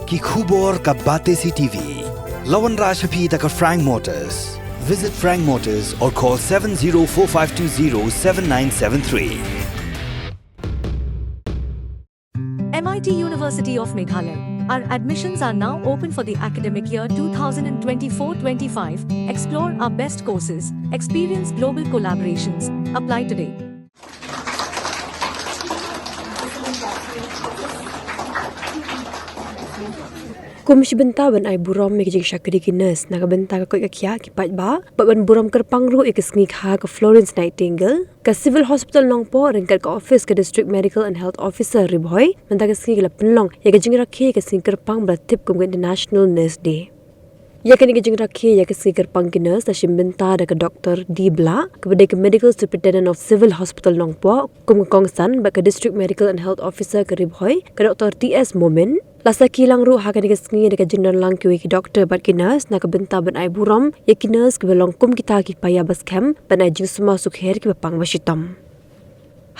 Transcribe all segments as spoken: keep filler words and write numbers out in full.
Ki khubor ka Batesi T V. La wanrah sha phi da ka Frank Motors. Visit Frank Motors or call seven zero four five two zero seven nine seven three. M I T University of Meghalaya. Our admissions are now open for the academic year two thousand twenty-four twenty-five. Explore our best courses, experience global collaborations. Apply today. Kum shi bynta ban ai burom ïa ki jingshakri ki nurse na ka bynta ka koit ka khiah ki paidbah bad ban burom kyrpang ruh ïa ka sngi kha ka Florence Nightingale, ka Civil Hospital Nongpoh ryngkat ka office ka District Medical and Health Officer Ri Bhoi mynta ka sngi ki la pynlong ïa ka jingrakhe ïa ka sngi kyrpang ba la tip kum ka International Nurse Day. Ïa kane ka jingrakhe ïa ka sngi kyrpang ki nurse la shim bynta da ka Doctor D Blah, kaba dei ka Medical Superintendent of Civil Hospital Nongpoh, kum ka kongsan bad ka District Medical and Health Officer ka Ri Bhoi, ka Doctor T S Momin. La sakhi lang ruh ha kane ka sngi da ka jingdon lang kiwei ki doctor bad ki nurse na ka bynta ban ai burom ïa ki nurse kiba long kum kita ki paia ba skhem ban ai jingsumar sukher kiba pang ba shitom.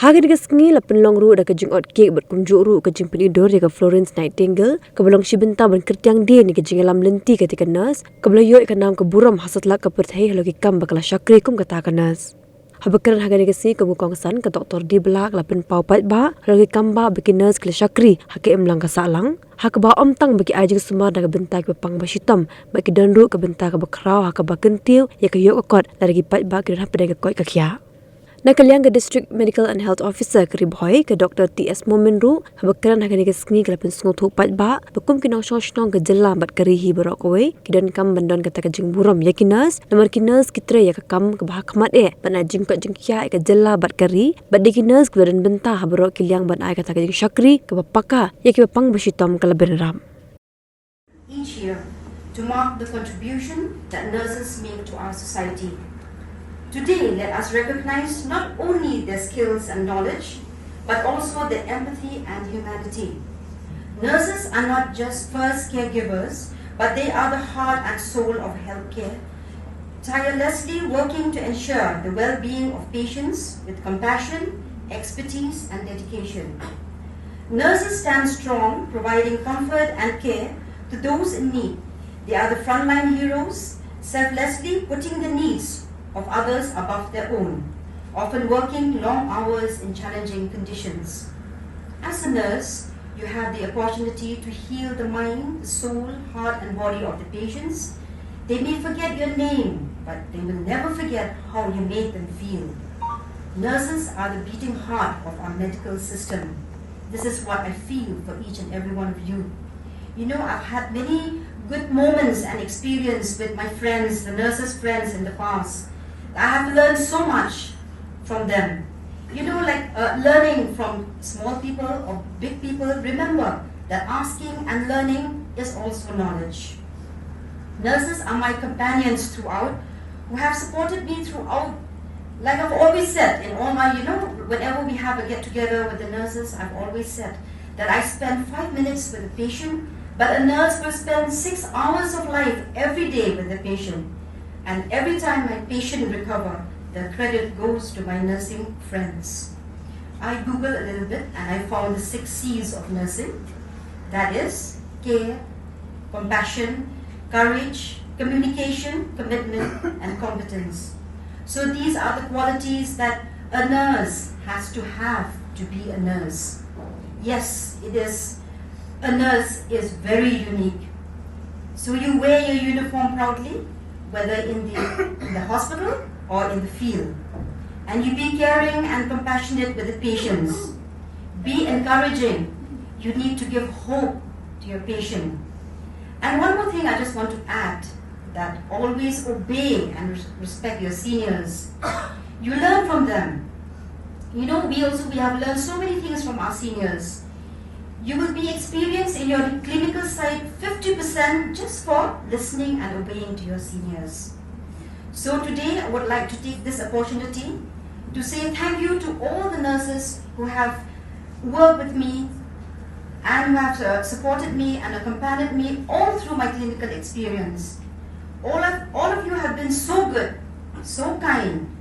Ha kane ka sngi la pynlong ruh da ka jingot cake bad kumjuh ruh ka jingpynidur ïa ka Florence Nightingale, kaba long shi bynta ban kyrtiang dien ïa ka jingïalam lynti kata ka nurse kaba la ïoh ïa ka nam ka burom ha satlak ka pyrthei halor ki kam ba ka la shakri kum kata ka nurse. Haba kren ha kane ka sngi kum ka kongsan, ka Doctor D Blah ka la pynpaw paidbah halor ki kam ba ki nurse ki la shakri ha ka imlang ka sahlang, ha kaba ym tang ba ki ai jingsumar na ka bynta kiba pang ba shitom bad ki don ruh ka bynta kaba khraw ha kaba kyntiew ïa ka ïoh ka kot lada ki paidbah ki don hapdeng ka koit ka khiah. Na ka liang ka District Medical and Health Officer ka Ri Bhoi, ka Doctor T S Momin ruh, haba kren ha kane ka sngi ka la pynsngewthuh paidbah ba kum ki nongshong shnong ka jylla bad ka ri hi baroh kawei, ki donkam ban don kata ka jingburom ïa ki nurse, namar ki nurse ki trei ïa ka kam kaba ha khmat eh ban ai jingkoit jingkhiah ïa ka jylla bad ka ri, bad dei ki nurse kiba don bynta ha baroh ki liang ban ai kata ka jingshakri kaba paka ïa kiba pang ba shitom ka la bynrap. Each year to mark the contribution that nurses make to our society. Today, let us recognize not only their skills and knowledge, but also their empathy and humanity. Nurses are not just first caregivers, but they are the heart and soul of healthcare, tirelessly working to ensure the well being of patients with compassion, expertise, and dedication. Nurses stand strong, providing comfort and care to those in need. They are the frontline heroes, selflessly putting the needs of others above their own, often working long hours in challenging conditions. As a nurse, you have the opportunity to heal the mind, the soul, heart, and body of the patients. They may forget your name, but they will never forget how you made them feel. Nurses are the beating heart of our medical system. This is what I feel for each and every one of you. You know, I've had many good moments and experience with my friends, the nurses' friends in the past. I have learned so much from them. You know, like uh, learning from small people or big people, remember that asking and learning is also knowledge. Nurses are my companions throughout, who have supported me throughout. Like I've always said in all my, you know, whenever we have a get together with the nurses, I've always said that I spend five minutes with a patient, but a nurse will spend six hours of life every day with the patient. And every time my patient recover, the credit goes to my nursing friends. I Googled a little bit and I found the six C's of nursing. That is care, compassion, courage, communication, commitment, and competence. So these are the qualities that a nurse has to have to be a nurse. Yes, it is. A nurse is very unique. So you wear your uniform proudly, whether in the, in the hospital or in the field. And you be caring and compassionate with the patients. Be encouraging. You need to give hope to your patient. And one more thing I just want to add, that always obey and res- respect your seniors. You learn from them. You know, we also we have learned so many things from our seniors. You will be experienced in your clinical side fifty percent just for listening and obeying to your seniors. So today I would like to take this opportunity to say thank you to all the nurses who have worked with me and who have uh, supported me and accompanied me all through my clinical experience. All of, all of you have been so good, so kind,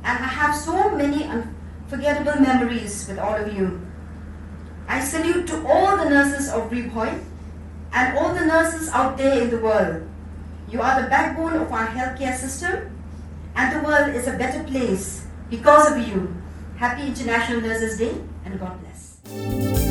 and I have so many unforgettable memories with all of you. I salute to all the nurses of Ri Bhoi. And all the nurses out there in the world. You are the backbone of our healthcare system, and the world is a better place because of you. Happy International Nurses Day, and God bless.